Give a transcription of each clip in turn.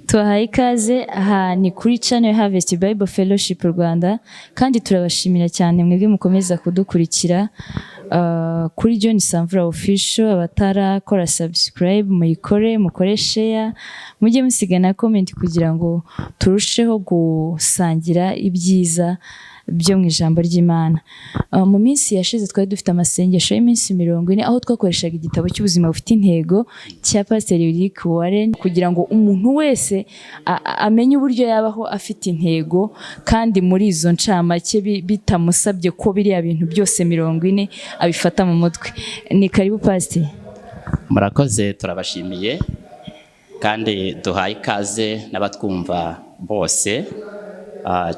Tubahaye ikaze aha ni kuri channel Harvest Bible Fellowship Rwanda, kandi turabashimira cyane mwebwe mukomeza kudukurikira kuri John Samvura Official. Abatarakora subscribe muyikore, mukore share, mujye musiga na comment kugira ngo turusheho gusangira ibyiza byo mu ijambo ry'Imana. Mu minsi yashize twari dufite amasengesho y'iminsi 40, aho twakoreshaga igitabo cy'ubuzima bufite intego cya Pasiteri Rick Warren, kugira ngo umuntu wese amenye uburyo yabaho afite intego, kandi muri izo ncamake bitamusabye ko biriya bintu byose 40 abifata mu mutwe. Ni karibu, Pasiteri. Murakoze, turabashimiye kandi duhaye ikaze n'abatwumva bose,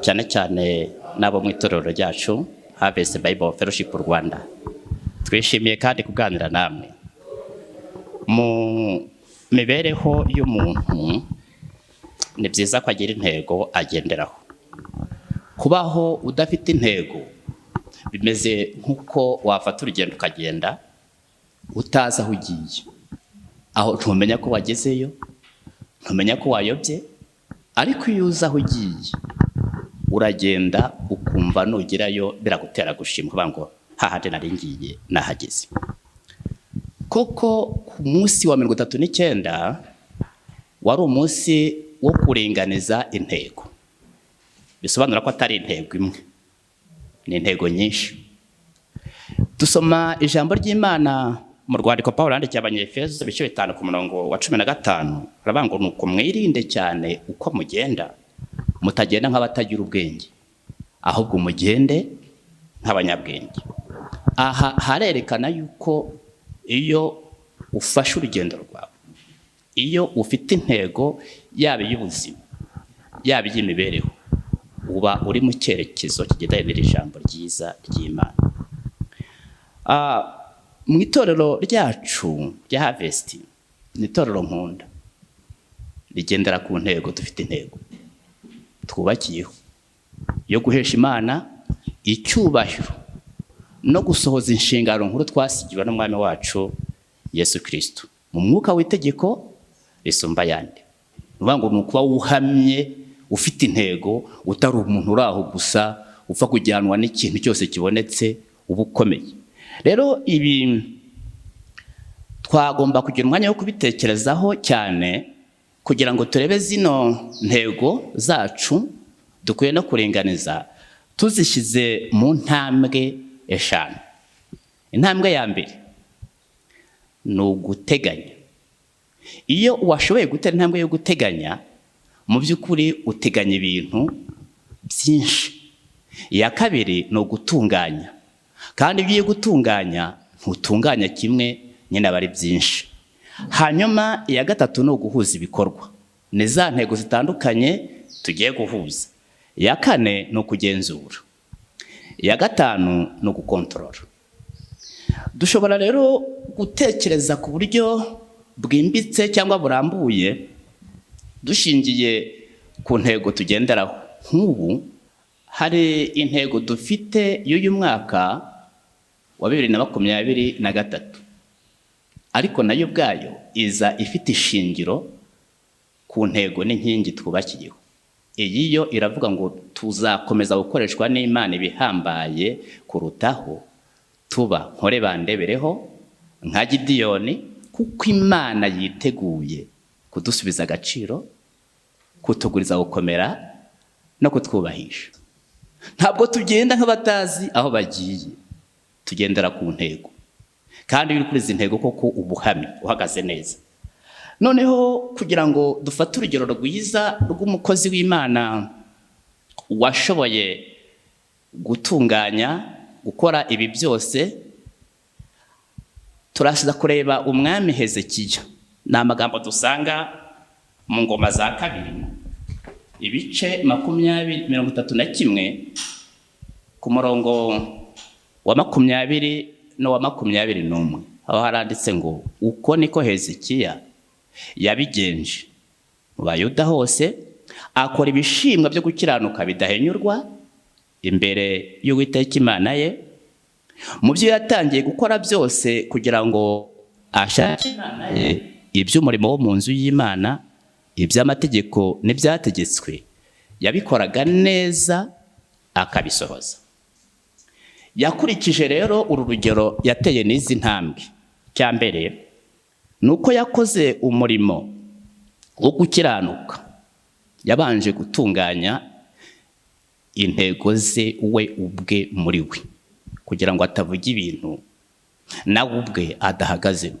cyane cyane n'abo mu itorero ryacu Harvest Bible Fellowship Rwanda. Twishimiye kandi kuganira namwe. Mu mibereho y'umuntu ni byiza ko agira intego agenderaho. Kubaho udafite intego bimeze nk'uko wafata urugendo ukagenda utazi aho ugiye, aho ntumenya ko wagezeyo, ntumenya ko wayobye. Ariko iyo uzi aho ugiye, uragenda ukumva nugerayo biragutera gushima, uvuga ngo hahandi nari ngiye nahageze koko. Ku munsi wa 39 wari umunsi wo kuringaniza intego, bisobanura ko atari intego imwe, ni intego nyinshi. Dusoma ijambo ry'Imana mu rwandiko Pawulo yandikiye Abanyefeso, ibice 5 ku murongo wa 15, haravuga ngo: "Nuko mwirinde cyane uko mugenda, mutagenda nk'abatagira ubwenge, ahubwo mugende nk'abanyabwenge." Aha harerekana yuko iyo ufashe urugendo rwawe, iyo ufite intego, yaba iy'ubuzima, yaba iy'imibereho, uba uri mu cyerekezo kigendanye n'iri jambo ryiza ry'Imana. Mu itorero ryacu rya Harvest, ni itorero nkunda rigendera ku ntego. Dufite intego twubakiyeho yo guhesha Imana icyubahiro no gusohoza inshingano nkuru twasigiwe n'Umwami wacu Yesu Kirisito mu mwuka w'itegeko risumba ayandi. Ni ukuvuga ngo ni ukuba wuhamye, ufite intego, utari umuntu uri aho gusa upfa kujyanwa n'ikintu cyose kibonetse, uba ukomeye. Rero ibi twagomba kugira umwanya wo kubitekerezaho cyane kugira ngo turebe zino ntego zacu dukwiye no kuringaniza tuzishyize mu ntambwe eshanu. Intambwe ya mbere ni uguteganya. Iyo washoboye gutera intambwe yo guteganya, mu by'ukuri uteganya ibintu byinshi. Iya kabiri ni ugutunganya, kandi iyo ugiye gutunganya ntutunganya kimwe nyine, aba ari byinshi. Hanyuma iya gatatu ni uguhuza ibikorwa, ni za ntego zitandukanye tugiye guhuza. Iya kane ni ukugenzura. Iya gatanu ni ugukontorora. Dushobora rero gutekereza ku buryo bwimbitse cyangwa burambuye dushingiye ku ntego tugenderaho. Nk'ubu hari intego dufite y'uyu mwaka wa 2023, ariko nayo ubwayo iza ifite ishingiro ku ntego n'inkingi twubakiyeho. Iyi yo iravuga ngo tuzakomeza gukoreshwa n'Imana ibihambaye kurutaho, tuba nkore bandebereho nka Gidiyoni, kuko Imana yiteguye kudusubiza agaciro, kutuguriza gukomera no kutwubahisha. Ntabwo tugenda nk'abatazi aho bagiye, tugendera ku ntego, kandi iyo uri kuri izi ntego koko uba uhamye, uhagaze neza. Noneho kugira ngo dufate urugero rwiza rw'umukozi w'Imana washoboye gutunganya, gukora ibi byose, turasiza kureba Umwami Hezekiya. Ni amagambo dusanga mu Ngoma za Kabiri, ibice 20, 31, ku murongo wa 20 n'uwa 21, aho haranditse ngo: "Uko niko Hezekiya yabigenje mu Bayuda hose, akora ibishimwa byo gukiranuka bidahenyurwa imbere y'Uwiteka Imana ye, mu byo yatangiye gukora byose kugira ngo ashake Imana ye, iby'umurimo wo mu nzu y'Imana." iby'amategeko n'ibyategetswe yabikoraga neza akabisohoza. Yakurikije rero uru rugero yateye n'izi ntambwe. Cya mbere ni uko yakoze umurimo wo gukiranuka, yabanje gutunganya intego ze we ubwe muri we, kugira ngo atavuga ibintu nawe ubwe adahagazemo.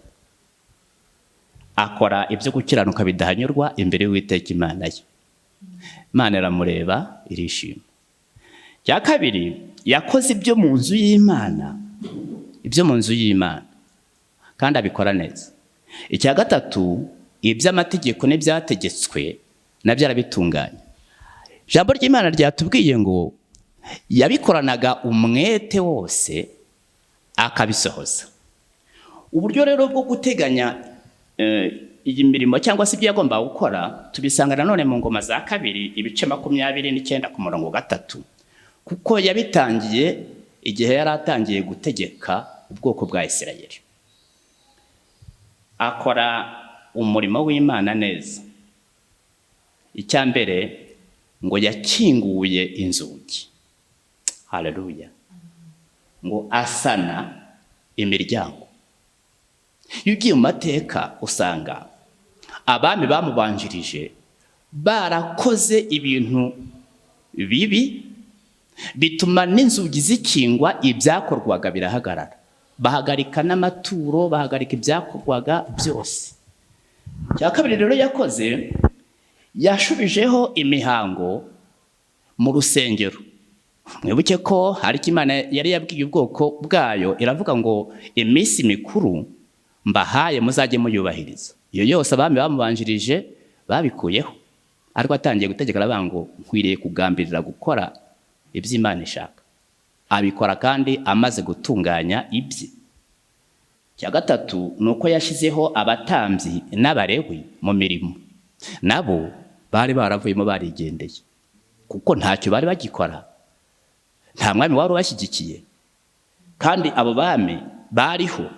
Akora ibyo gukiranuka bidahanyurwa imbere y'Uwiteka Imana ye. Imana iramureba irishima. Cya kabiri, yakoze ibyo mu nzu y'Imana, ibyo mu nzu y'Imana kandi abikora neza. Icya gatatu, iby'amategeko n'ibyategetswe nabyo arabitunganya. Ijambo ry'Imana ryatubwiye ngo yabikoranaga umwete wose akabisohoza. Uburyo rero bwo guteganya iyi mirimo cyangwa se ibyo yagombaga gukora tubisanga nanone mu Ngoma za Kabiri ibice 29 ku murongo 3, kuko yabitangiye igihe yari atangiye gutegeka ubwoko bwa Isirayeli. Akora umurimo w'Imana neza. Icya mbere ngo yakinguye inzugi, haleluya, ngo asana imiryango. Iyo ugiye mu mateka usanga abami bamubanjirije barakoze ibintu bibi bituma n'inzugi zikingwa, ibyakorwaga birahagarara, bahagarika n'amaturo, bahagarika ibyakorwaga byose. Icya kabiri rero yakoze, yashubijeho imihango mu rusengero. Mwibuke ko hari icyo Imana yari yabwiye ubwoko bwayo, iravuga ngo iminsi mikuru mbahaye muzajye muyubahiriza. Iyo yose abami bamubanjirije babikuyeho, ariko atangiye gutegeka aravuga ngo nkwiriye kugambirira gukora ibyo Imana ishaka. Abikora kandi amaze gutunganya ibye. Icya gatatu ni uko yashyizeho abatambyi n'Abalewi mu mirimo. Nabo bari baravuyemo barigendeye, kuko ntacyo bari bagikora, nta mwami wari ubashyigikiye, kandi abo bami bariho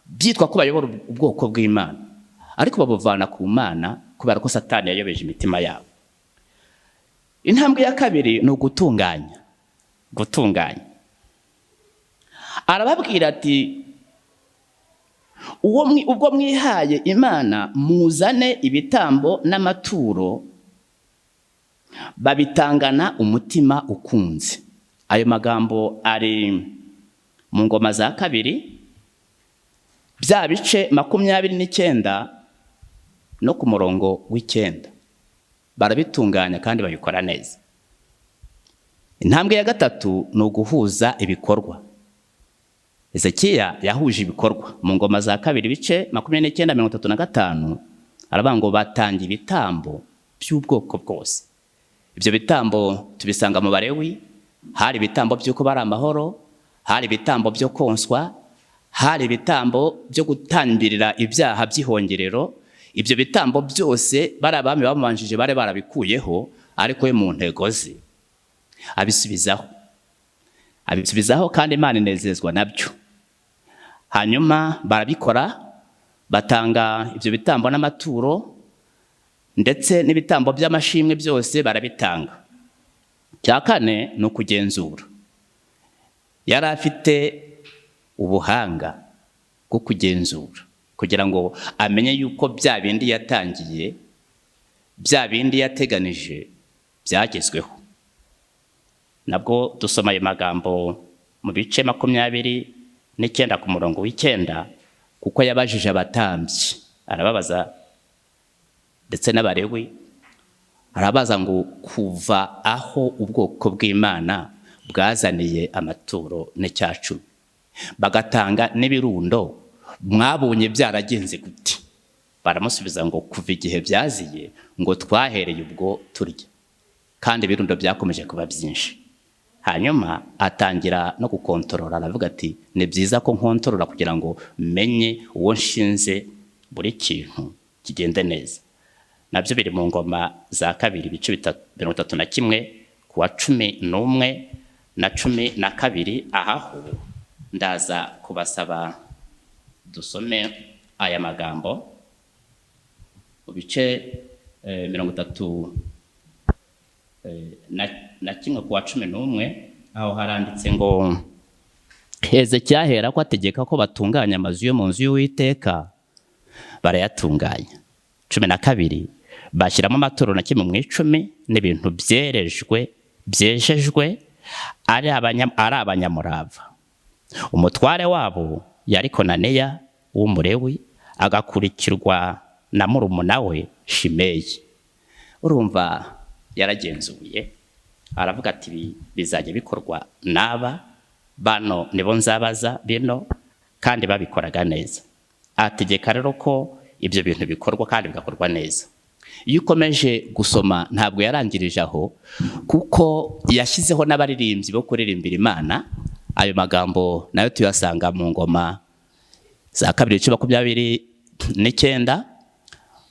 byitwa ko bayobora ubwoko bw'Imana, ariko babuvana ku Mana kubera ko Satani yayobeje imitima yabo. Intambwe ya kabiri ni ugutunganya. Gutunganya, arababwira ati ubwo mwihaye Imana muzane ibitambo n'amaturo, babitangana umutima ukunze. Ayo magambo ari mu Ngoma za Kabiri bya bice 29 no ku murongo w'9. Barabitunganya kandi babikora neza. Intambwe ya gatatu ni uguhuza ibikorwa. Hezekiya yahuje ibikorwa mu Ngoma za Kabiri ibice 29 35, aravuga ngo batanga ibitambo by'ubwoko bwose. Ibyo bitambo tubisanga mu Balewi. Hari ibitambo by'uko bari amahoro, hari ibitambo byo konswa, hari ibitambo byo gutambirira ibyaha by'ihongerero. Ibyo bitambo byose bari abami bamubanjije bari barabikuyeho, ariko we mu ntego ze abisubizaho, abisubizaho kandi Imana inezezwa nabyo. Hanyuma barabikora, batanga ibyo bitambo n'amaturo ndetse n'ibitambo by'amashimwe byose barabitanga. Cya kane ni ukugenzura. Yari afite ubuhanga bwo kugenzura kugira ngo amenye yuko bya bindi yatangiye, bya bindi yateganije byagezweho. Nabwo dusoma ayo magambo mu bice 29 ku murongo w'9, kuko yabajije abatambyi arababaza ndetse n'Abalewi, arabaza ngo kuva aho ubwoko bw'Imana bwazaniye amaturo n'icyacumi bagatanga n'ibirundo, mwabonye byaragenze gute? Baramusubiza ngo kuva igihe byaziye ngo twahereye ubwo turya, kandi ibirundo byakomeje kuba byinshi. Hanyuma atangira no gukontorora, aravuga ati ni byiza ko nkontorora kugira ngo menye uwo nshinze buri kintu kigende neza. Nabyo biri mu Ngoma za Kabiri ibice 31 ku wa 11 na 12. Ahaho ndaza kubasaba dusome aya magambo mu bice 31 ku wa 11, aho haranditse ngo Hezekiya ahera ko ategeka ko batunganya amazu yo mu nzu y'Uwiteka, barayatunganya. 12 bashyiramo amaturo na kimwe mu 10 n'ibintu byerejwe byejejwe, ari abanyamurava. Umutware wabo yari Konaneya w'Umulewi, agakurikirwa na murumuna we Shimeyi. Urumva yaragenzuye aravuga ati ibi bizajya bikorwa n'aba bano, nibo nzabaza bino, kandi babikoraga neza. Ategeka rero ko ibyo bintu bikorwa kandi bigakorwa neza. Iyo ukomeje gusoma ntabwo yarangirije aho, kuko yashyizeho n'abaririmbyi bo kuririmbira Imana. Ayo magambo nayo tuyasanga mu Ngoma za kabiri 29,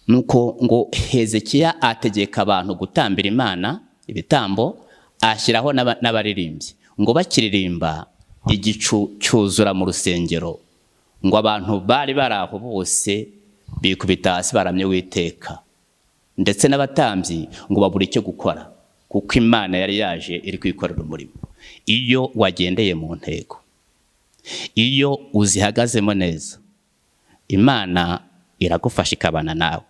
nuko ngo Hezekiya ategeka abantu gutambira Imana ibitambo, ashyiraho n'abaririmbyi. Ngo bakiririmba igicu cyuzura mu rusengero, ngo abantu bari bari aho bose bikubita hasi baramye Uwiteka, ndetse n'abatambyi ngo babure icyo gukora, kuko Imana yari yaje iri kwikorera umurimo. Iyo wagendeye mu ntego, iyo uzihagazemo neza, Imana iragufasha ikabana nawe.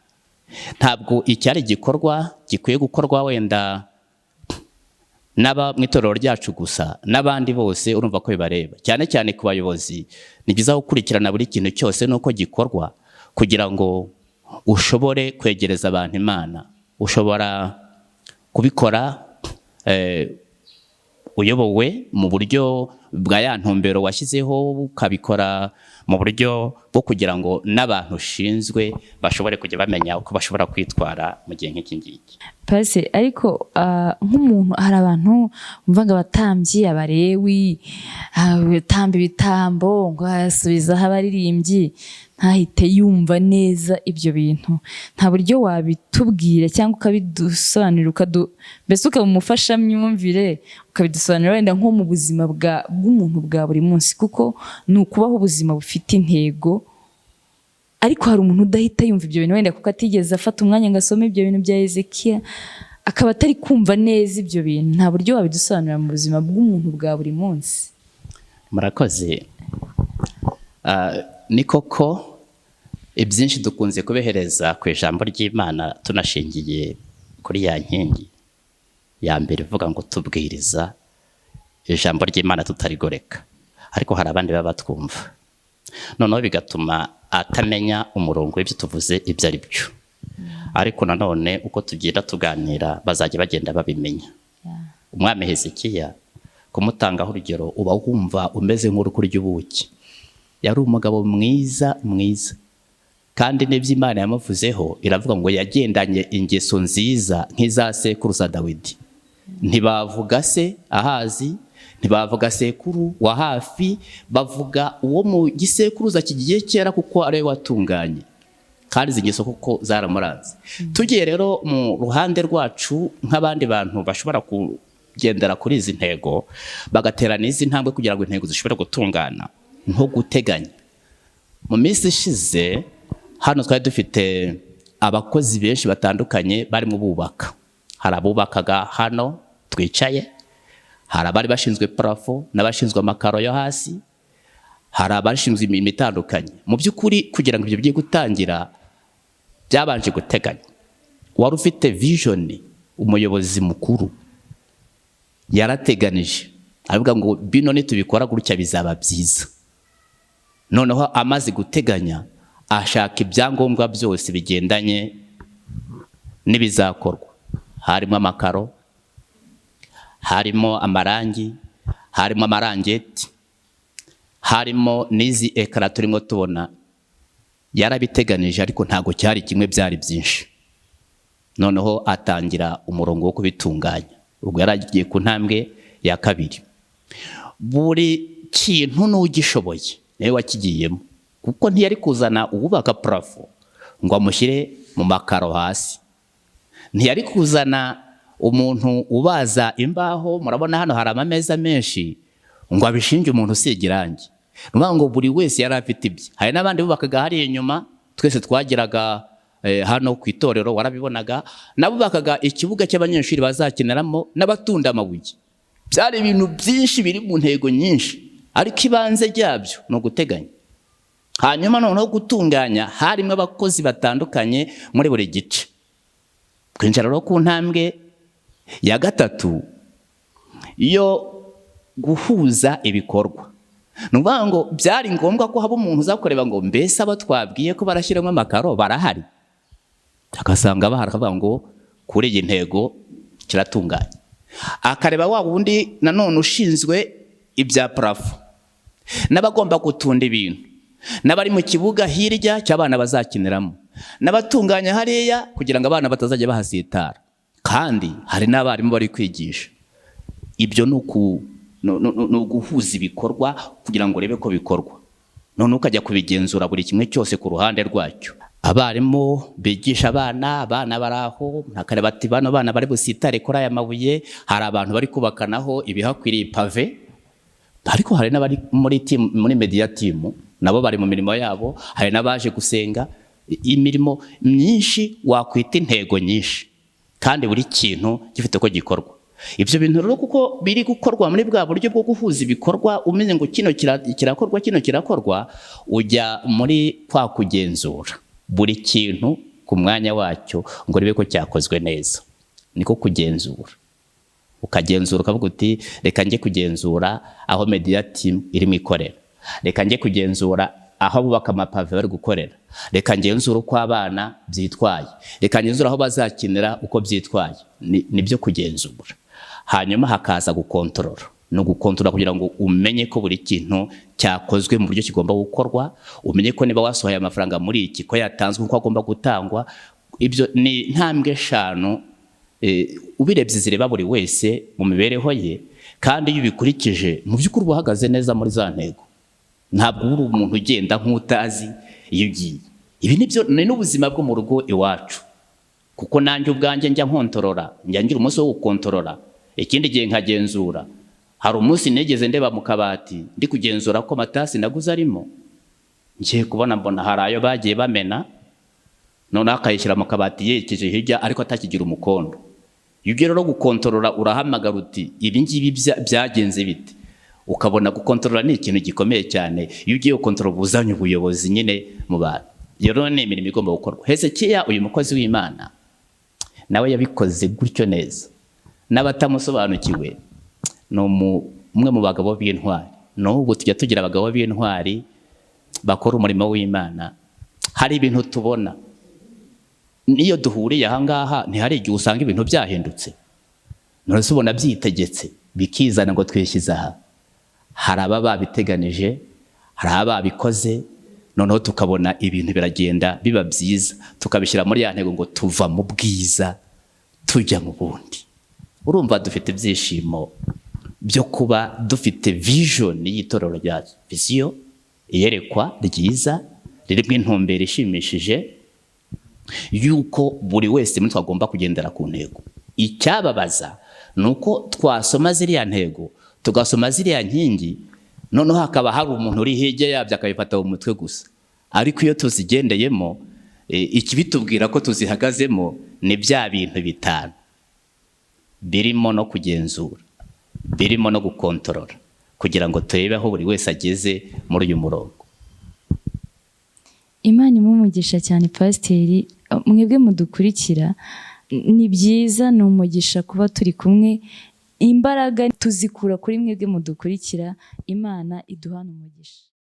Ntabwo icyari igikorwa gikwiye gukorwa wenda n'aba mu itorero ryacu gusa, n'abandi bose urumva ko bibareba, cyane cyane ku bayobozi. Ni byiza gukurikirana buri kintu cyose n'uko gikorwa, kugira ngo ushobore kwegereza abantu Imana. Ushobora kubikora uyobowe mu buryo bwa ya ntumbero washyizeho, ukabikora mu buryo bwo kugira ngo n'abantu ushinzwe bashobore kujya bamenya uko bashobora kwitwara mu gihe nk'iki ngiki. Pase, ariko nk'umuntu, hari abantu bumva ngo abatambyi, Abalewi, batamba ibitambo, ngo asubizaho abaririmbyi, ntahite yumva neza ibyo bintu. Nta buryo wabitubwira cyangwa ukabidusobanurira, mbese ukaba umufashamyumvire, ukabidusobanurira wenda nko mu buzima bw'umuntu bwa buri munsi, kuko ni ukubaho ubuzima bufite intego. Ariko hari umuntu udahita yumva ibyo bintu, wenda kuko atigeze afata umwanya ngo asome ibyo bintu bya Hezekiya, akaba atari kumva neza ibyo bintu. Nta buryo wabidusobanurira mu buzima bw'umuntu bwa buri munsi? Murakoze. Ni koko ibyinshi dukunze kubihereza ku ijambo ry'Imana, tunashingiye kuri ya nkingi ya mbere ivuga ngo tubwiriza ijambo ry'Imana tutarigoreka. Ariko hari abandi baba batwumva, noneho bigatuma atamenya umurongo w'ibyo tuvuze ibyo ari byo. Ariko nanone uko tugenda tuganira bazajya bagenda babimenya. Umwami Hezekiya, kumutangaho urugero, uba wumva umeze nk'uri kurya ubuki. Yari umugabo mwiza mwiza, kandi n'ibyo Imana yamuvuzeho iravuga ngo yagendanye ingeso nziza nk'iza sekuruza Dawidi. Ntibavuga se Ahazi, ntibavuga sekuru wa hafi, bavuga uwo mu gisekuruza kigiye kera, kuko ariwe watunganye, kandi izi ngeso kuko zaramuranze. Tugiye rero mu ruhande rwacu nk'abandi bantu bashobora kugendera kuri izi ntego, bagatera n'izi ntambwe kugira ngo intego zishobore gutungana, nko guteganya. Mu minsi ishize hano twari dufite abakozi benshi batandukanye barimo bubaka. Hari abubakaga hano twicaye, hari abari bashinzwe plafond n'abashinzwe amakaro yo hasi, hari abashinzwe imirimo itandukanye. Mu by'ukuri kugira ngo ibyo bijye gutangira byabanje guteganya. Wari ufite vision, umuyobozi mukuru yarateganije, aravuga ngo bino nitubikora gutya bizaba byiza. Noneho amaze guteganya, ashaka ibyangombwa byose bigendanye n'ibizakorwa, harimo amakaro, harimo amarangi, harimo amarangeti, harimo n'izi écran turimo tubona. Yarabiteganije, ariko ntabwo cyari kimwe, byari byinshi. Noneho atangira umurongo wo kubitunganya. Ubwo yari agiye ku ntambwe ya kabiri. Buri kintu n'ugishoboye niwe wakigiyemo, kuko ntiyari kuzana uwubaka plafond ngo amushyire mu makaro hasi, ntiyari kuzana umuntu ubaza imbaho, murabona hano hari amameza menshi, ngo abishinge umuntu usiga irangi. Ni ukuvuga ngo buri wese yari afite ibye. Hari n'abandi bubakaga hariya inyuma, twese twagiraga Hano ku itorero warabibonaga, n'abubakaga ikibuga cy'abanyeshuri bazakiniramo n'abatunda amabuye. Byari ibintu byinshi biri mu ntego nyinshi, ariko ibanze ryabyo ni uguteganya. Hanyuma noneho gutunganya, harimo abakozi batandukanye muri buri gice. Twinjira rero ku ntambwe ya gatatu yo guhuza ibikorwa. Ni ukuvuga ngo byari ngombwa ko haba umuntu uza kureba ngo: "Mbese abo twabwiye ko barashyiramo amakaro barahari?" Agasanga bahari, akavuga ngo kuri iyi ntego kiratunganye. Akareba wa wundi nanone ushinzwe ibya plafond, n'abagomba gutunda ibintu, n'abari mu kibuga hirya cy'abana bazakiniramo, n'abatunganya hariya kugira ngo abana batazajya bahasitara, kandi hari n'abarimu bari kwigisha. Ibyo ni uguhuza ibikorwa kugira ngo urebe ko bikorwa, none ukajya kubigenzura buri kimwe cyose ku ruhande rwacyo. Abarimu bigisha abana, abana bari aho, ntakareba ati: "Bano bana bari busitare kuri aya mabuye." Hari abantu bari kubakanaho ibihakwiriye, pavé, ariko hari n'abari muri team, muri media team, nabo bari mu mirimo yabo. Hari n'abaje gusenga. Imirimo myinshi wakwita intego nyinshi, kandi buri kintu gifite uko gikorwa. Ibyo bintu rero, kuko biri gukorwa muri bwa buryo bwo guhuza ibikorwa, umenye ngo kino kirakorwa, kino kirakorwa, ujya muri kwa kugenzura buri kintu ku mwanya wacyo ngo urebe ko cyakozwe neza. Niko kugenzura. Ukagenzura ukavuga uti: "Reka njye kugenzura aho media team irimo ikorera, reka njye kugenzura aho bubaka amapave bari gukorera, reka ngenzure uko abana byitwaye, reka ngenzure aho bazakinira uko byitwaye." Nibyo kugenzura. Hanyuma hakaza gukontorora. Ni ugukontorora kugira ngo umenye ko buri kintu cyakozwe mu buryo kigomba gukorwa, umenye ko niba wasohoye amafaranga muri iki, ko yatanzwe uko agomba gutangwa. Ibyo ni intambwe 5 ubirebye zireba buri wese mu mibereho ye, kandi iyo ubikurikije, mu by'ukuri uba uhagaze neza muri za ntego. Ntabwo uba uri umuntu ugenda nk'utazi iyo ugiye. Ibi nibyo ni n'ubuzima bwo mu rugo iwacu, kuko nanjye ubwanjye njya nkontorora, njya ngira umunsi wo gukontorora, ikindi gihe nkagenzura. Hari umunsi nigeze ndeba mu kabati ndi kugenzura ko amatasi naguze arimo, ngiye kubona mbona hari ayo bagiye bamena, noneho akayishyira mu kabati yerekeje hirya, ariko atakigira umukondo. Iyo ugiye rero gukontorora, urahamagara uti: "Ibi ngibi byagenze bite?" Ukabona gukontorora ni ikintu gikomeye cyane. Iyo ugiye gukontorora, uba uzanye ubuyobozi nyine mu bantu. Iyo rero ni imirimo igomba gukorwa. Hezekiya, uyu mukozi w'Imana, nawe yabikoze gutyo neza. N'abatamusobanukiwe, ni umwe mu bagabo b'intwari. N'ubu tujya tugira abagabo b'intwari bakora umurimo w'Imana. Hari ibintu tubona niyo duhuriye aha ngaha, ntihari igihe usanga ibintu byahindutse. None se ubona byitegetse bikizana ngo twishyize aha? Hari aba babiteganije, hari aba babikoze, noneho tukabona ibintu biragenda biba byiza, tukabishyira muri ya ntego ngo tuva mu bwiza tujya mu bundi. Urumva dufite ibyishimo byo kuba dufite vision y'itorero ryacu, vision, iyerekwa ryiza ririmo intumbero ishimishije yuko buri wese muri twe agomba kugendera ku ntego. Icyababaza ni uko twasoma ziriya ntego, tugasoma ziriya nkingi, noneho hakaba hari umuntu uri hirya yabyo akabifata mu mutwe gusa. Ariko iyo tuzigendeyemo, ikibitubwira ko tuzihagazemo ni bya bintu bitanu birimo no kugenzura, birimo no gukontorora, kugira ngo turebe aho buri wese ageze muri uyu murongo. Imana imumugisha cyane, pasiteri. Mwebwe mudukurikira, ni byiza, ni umugisha kuba turi kumwe. Imbaraga tuzikura kuri mwebwe mudukurikira. Imana iduhana umugisha.